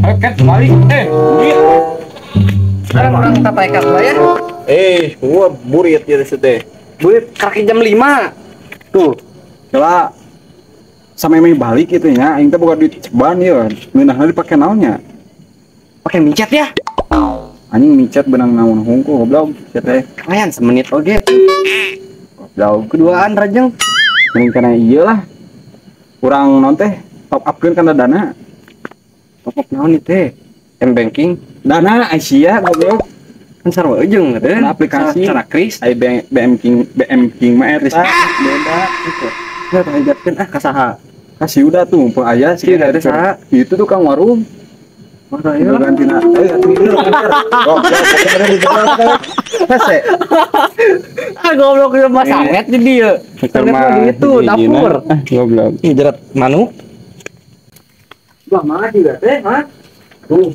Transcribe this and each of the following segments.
Oke, balik. Duit. Orang tapaekat lah ya. Gua burit ya teh. Burit kaki jam 5. Tuh. Kela sampe balik gitu nya, aing teh boga duit ceban ieu. Ngeunahna dipake naon nya? Pake micet ya? Anjing micet benang naon hungkul goblok sia teh. Kalian semenit oge. Goblok. Keduaan rajeng. Mending kana ieu lah. Urang naon teh top upkeun kana dana. Top up naon ieu teh? M banking, dana Asia goblok. Kan sarua jeung teh. Aplikasi cara kris. Ai BM King, BM King mah eta beda gitu. Nah, tanggapkeun ah ka saha? Kasih udah tuh mumpung aya sih ada saha? Itu tukang warung. Mana ieu gantina. Atuh ieu. Goblok, hese. Ah goblok ieu mah sanget di dieu. Sanget mah itu dapur. Goblok. Ih jerat manuk. Wah, mana juga teh, ha? Tuh.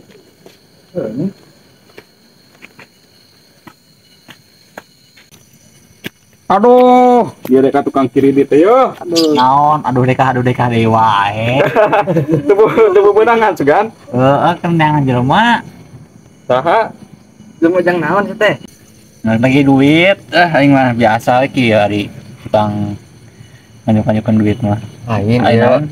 Aduh, dia deka tukang kiri di teh yo. Aduh. Naon, aduh deka deui wae. Teu beunangan sugan. Heeh, kenangan jelema. Saha? Jelema jang naon sih teh? Lagi duit, aing mah biasa kieu ari tukang nganjuk-nganjukeun duit mah. Aing naon?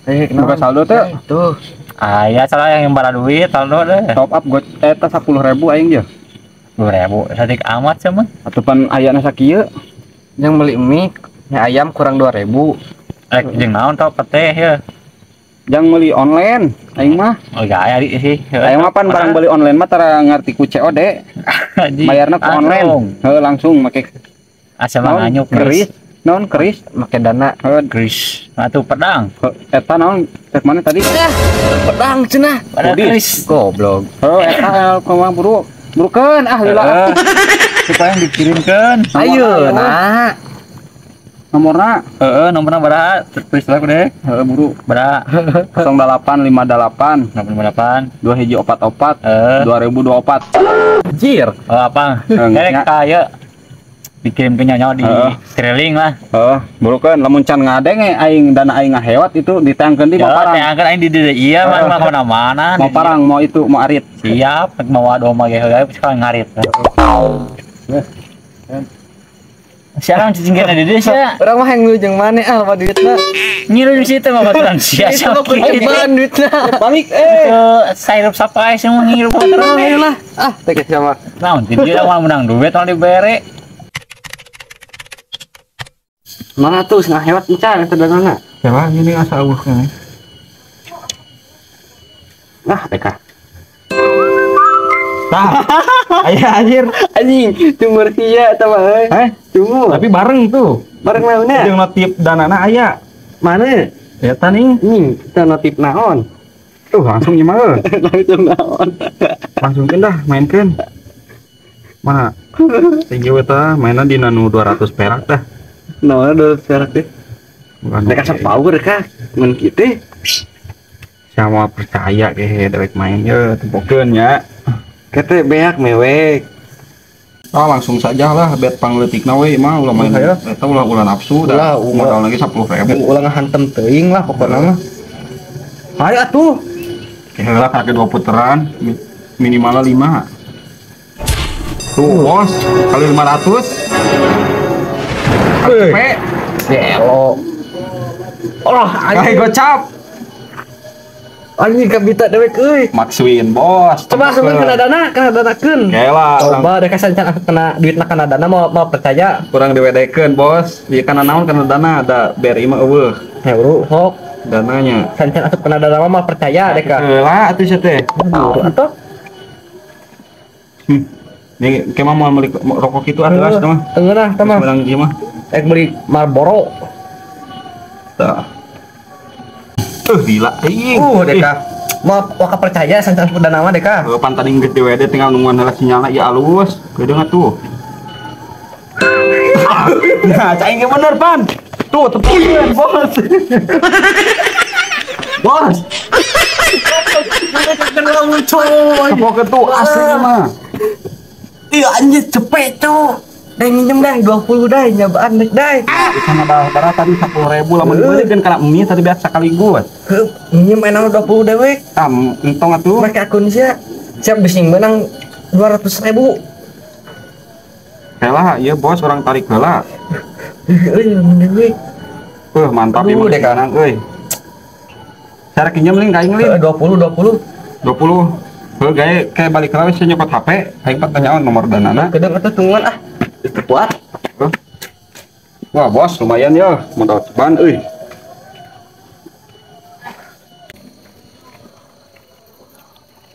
Buka saldo teh. Tuh. Aya salah yang bara duit saldo deh. Top up go eta 10.000 aing dia. 10.000 satik amat sih mah. Atuh pan ayana sakieu. Yang beli mie, mie ayam kurang 2.000. Jeung naon top teh ya. Yang beli online aing mah. Oh gaya sih. Aing mah pan barang beli online mah tara ngarti ku COD. Bayarna ku online. Heuh langsung make asa mah nganyuk keris. Naon keris make dana. Heuh keris. Atuh pedang. Eta naon cek mana tadi? Pedang cenah. Keris goblok. Heuh eta kumaha buru. Burukeun ah lila. Supaya yang dikirimkeun. Ayo nah. Nomorna? Heeh, nomorna baraha? Tulis lah deh. Heeh, buru. Baraha? 0858 858 2144 2024. Anjir. Oh, apa? Kaya dikirim ke nyonya di keliling lah. Heeh, burukeun lamun can ngadenge aing dana aing ngahewat itu ditangkeun di mau parang. Tangkeun aing di dieu iya mah mah mana-mana. Mau parang, mau itu, mau arit. Siap, mau waduh mah ge heula sekarang ngarit. Siapa cicing di dieu sia? Urang mah yang jeung maneh ah loba duitna. Ngilu di situ mah baturan sia. Itu mah duitna. Balik Sirup sapai semua ngilu baturan lah. Ah, teh sama. Naon ti dieu mah menang duit moal dibere. Mana tuh setengah hewat encan eta dagangna. Hewan ini asa eueuh keneh. Nah, TK. Tah. Aya anjir. Anjing, cumur sia eta mah euy. Heh, cumur. Tapi bareng tuh. Bareng naonnya? Jeung notif danana aya. Mana? Eta nih. Nih, kita notif naon? Tuh langsung ieu mah. Langsung naon? Langsungkeun dah, mainkeun. Mana? Tinggi we tah, mainna dina nu 200 perak dah. Nah, 200 perak deh. Mereka sok power kah? Mun kitu. Sama percaya ge dewek main ye tempokeun nya. Kete beak mewek. Ah langsung saja lah bet pangleutikna we mah ulah main. Eta ulah ulah nafsu dah modal lagi 10.000. Ulah ngahantem teuing lah pokona mah. Hayu atuh. Heula karek 2 puteran minimalnya 5. Tuh bos, kali 500. P. Gelo. Oh, anjing gocap. Anjing kabita dewek euy. Maksuin bos. Coba asupkeun kana dana, kana danakeun. Gela. Coba dek sancan kena duitna kana dana mau mau percaya. Kurang diwedekeun bos. Ieu kana naon kana dana da BRI mah eueuh. Heuru sok dananya. Sancan asup kana dana mah percaya dek. Heula atuh sia teh. Atuh. Nih, kemah mau beli rokok itu atuh asup mah. Tengeunah tah mah. Barang ieu mah. Ek beli Marlboro. Tah. Gila aing. Deka. Mau waka percaya sancan dana mah deka. Heuh pan tadi geus DWD tinggal nungguan heula sinyalna ieu alus. Geudeung atuh. Nah, cai ge bener pan. Tuh tepukeun bos. Bos. Tepukeun tuh asli mah. Iya anjir cepet tuh. Dai minjem dai 20 dai nyabaan dek dai. Sama darah tadi 10.000 lamun dibeli kan kana mie tadi biasa sekaligus. Heuh, minjem enak 20 dewek. Ah, entong atuh. Make akun sia. Siap bising menang 200.000. Helah, ieu bos orang tarik heula. Euy, lamun dewek. Mantap ieu mah menang euy. Cara kinjem lin ka aing lin. 20 20. 20. Heuh gae kayak balik heula we nyokot HP, aing pertanyaan nomor danana. Kedeung atuh tungguan ah. Itu kuat. Wah bos lumayan ya modal ceban euy.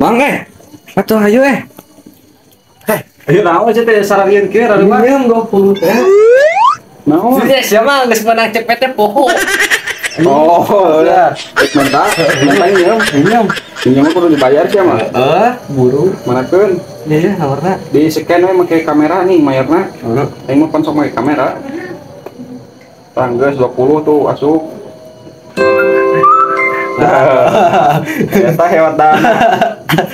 Mang atuh hayu Ayo naon sih teh sararieun kieu rareuwa. Minjem 20 teh. Naon? Sia mah geus menang cepet teh poho. Oh, udah. Rek minta minjem, minjem. Minjem mah kudu dibayar sia mah. Heeh, buru. Manakeun? Iya, nomorna. Di scan we make kamera nih mayarna. Heeh. Aing mah pan sok make kamera. Tah geus 20 tuh asup. Eta hebat dah.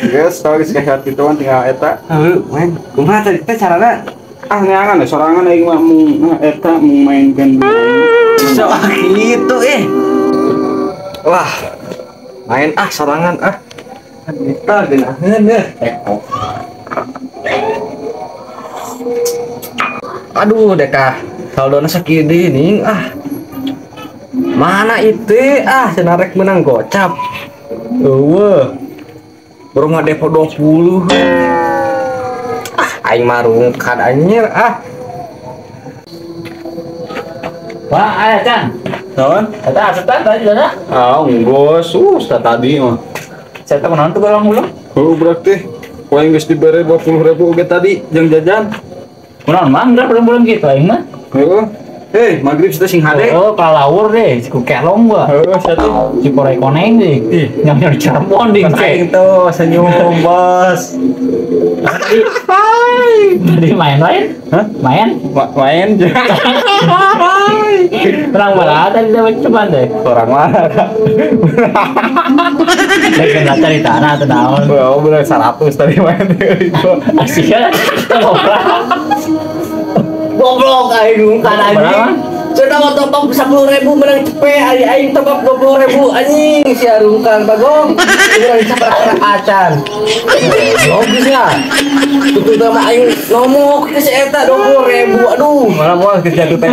Geus tau geus kahebat kitu mah tinggal eta. Heuh, main. Kumaha tadi teh carana? Ah neangan sorangan aing mah mung eta mung mainkeun. Sok gitu Wah. Main ah sorangan ah. Eta geunaheun deh. Eko. Aduh dekah. Saldona sakieu ning ah. Mana itu ah cenah rek menang gocap. Eueuh. Baru mah depo 20. Ah aing mah rungkad anjir ah. Wah, aya Cang. Naon? Eta asup tadi dana. Ah, geus susah tadi mah. Saya teh naon tuh ulang-ulang? Heuh berarti ku aing geus dibere 20.000 oge tadi jeung jajan. Kunaon mah geus ulang-ulang kitu aing mah. Heuh. Hei, maghrib sudah sing hade. Oh, kalawur deh, si kelong gua. Heuh, sia teh. Si korai koneng deh. Ih, nyam-nyam Cirebon deh. Aing tuh senyum, bos. Tadi main lain? Hah? Main? Main. Perang mana tadi dapat cuman deh. Orang mana? Lagi kena cari tanah atau naon? Oh, bener 100 tadi main itu. Asik kan? Goblok aing kan anjing. Sudah mau top up 10.000 menang cepe aing top up 20.000 anjing si arungkan bagong. Urang sabaraha acan. Logis ya. Tutup sama aing nomok ke si eta 20.000 aduh. Malah moal geus jatuh teh.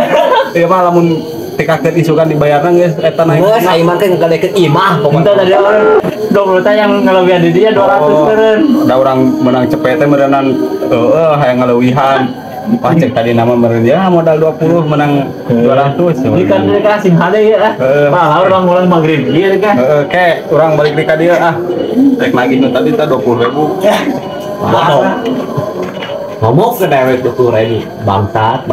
Ieu mah lamun tekakeun isukan dibayarna geus eta naik. Geus aing mah ngalekeun imah pokokna. Tadi orang 20 teh yang ngelebihan di dia 200 meureun. Da urang menang cepe teh meureunnan heueuh hayang ngaleuwihan. Wah cek tadi nama meureun ya modal 20 menang 200. Ini kan mereka sing hade ya. Wah, urang ulang maghrib ieu kan. Heeh, ke urang balik deui ka dieu ah. Rek nagih nu tadi teh 20.000. Wah. Ngomong ke dewek 20.000 bangsat.